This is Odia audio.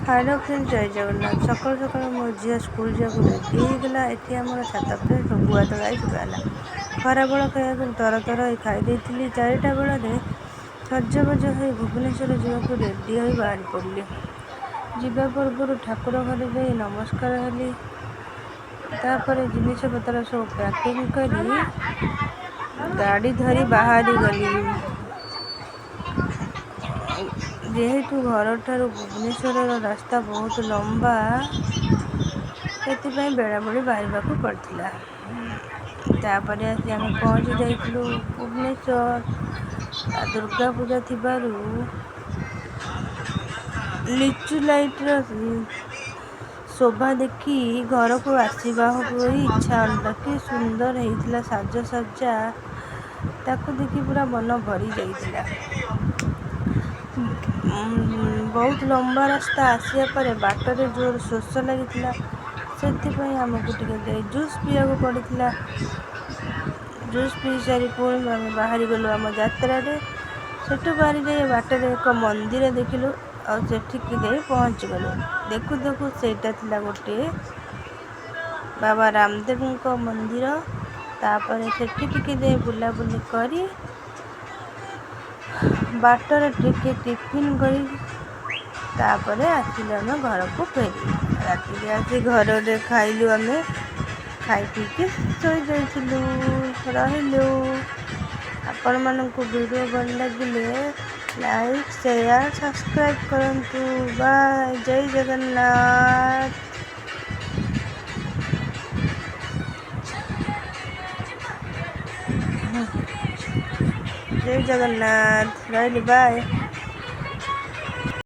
ହ୍ୟାଲୋ ଫ୍ରେଣ୍ଡ, ଜୟ ଜଗନ୍ନାଥ। ସକାଳୁ ସକାଳୁ ମୋ ଝିଅ ସ୍କୁଲ ଯିବାକୁ ରେଡ଼ି ହେଇଗଲା। ଏଠି ଆମର ଛାତ ଉପରେ ସବୁ ଗୁଆ ତୋଳା ହେଇ ଶୁଖା ହେଲା। ଖରାବେଳ ଖାଇବାକୁ ତର ତର ହେଇ ଖାଇ ଦେଇଥିଲି। 4ଟା ବେଳରେ ସଜବାଜ ହୋଇ ଭୁବନେଶ୍ୱର ଯିବାକୁ ରେଡ଼ି ହୋଇ ବାହାରି ପଡ଼ିଲି। ଯିବା ପୂର୍ବରୁ ଠାକୁର ଘରେ ଯାଇ ନମସ୍କାର ହେଲି। ତାପରେ ଜିନିଷପତ୍ର ସବୁ ପ୍ୟାକିଂ କରି ଗାଡ଼ି ଧରି ବାହାରି ଗଲି। ଯେହେତୁ ଘରଠାରୁ ଭୁବନେଶ୍ୱରର ରାସ୍ତା ବହୁତ ଲମ୍ବା, ସେଥିପାଇଁ ବେଳାବେଳି ବାହାରିବାକୁ ପଡ଼ିଥିଲା। ତାପରେ ଆସି ଆମେ ପହଞ୍ଚି ଯାଇଥିଲୁ ଭୁବନେଶ୍ୱର। ଦୁର୍ଗା ପୂଜା ଥିବାରୁ ଲିଚୁ ଲାଇଟ୍ର ଶୋଭା ଦେଖି ଘରକୁ ଆସିବାକୁ ଇଚ୍ଛା ହେଉନଥିଲା। କି ସୁନ୍ଦର ହେଇଥିଲା ସାଜସଜ୍ଜା, ତାକୁ ଦେଖି ପୁରା ମନ ଭରି ଯାଇଥିଲା। ବହୁତ ଲମ୍ବା ରାସ୍ତା ଆସିବା ପରେ ବାଟରେ ଜୋର ଶୋଷ ଲାଗିଥିଲା, ସେଥିପାଇଁ ଆମକୁ ଟିକେ ଯାଇ ଜୁସ୍ ପିଇବାକୁ ପଡ଼ିଥିଲା। ଜୁସ୍ ପିଇ ସାରି ପୁଣି ଆମେ ବାହାରି ଗଲୁ ଆମ ଯାତ୍ରାରେ। ସେଠୁ ବାହାରି ଯାଇ ବାଟରେ ଏକ ମନ୍ଦିର ଦେଖିଲୁ ଆଉ ସେଠିକି ଯାଇ ପହଞ୍ଚିଗଲୁ। ଦେଖୁ ଦେଖୁ ସେଇଟା ଥିଲା ଗୋଟିଏ ବାବା ରାମଦେବଙ୍କ ମନ୍ଦିର। ତାପରେ ସେଠି ଟିକେ ଯାଇ ବୁଲାବୁଲି କରି, ବାଟରେ ଟିକେ ଟିଫିନ୍ କରି, ତାପରେ ଆସିଲୁ ଆମେ ଘରକୁ ଫେରି। ରାତିରେ ଆସି ଘରରେ ଖାଇଲୁ ଆମେ। ଖାଇ ପିଇକି ଶୋଇଯାଇଥିଲୁ। ରହିଲୁ। ଆପଣମାନଙ୍କୁ ଭିଡ଼ିଓ ଭଲ ଲାଗିଲେ ଲାଇକ୍, ସେୟାର, ସବସ୍କ୍ରାଇବ୍ କରନ୍ତୁ। ବାଏ, ଜୟ ଜଗନ୍ନାଥ। ଜୟ ଜଗନ୍ନାଥ। ରହିଲି, ବାଏ।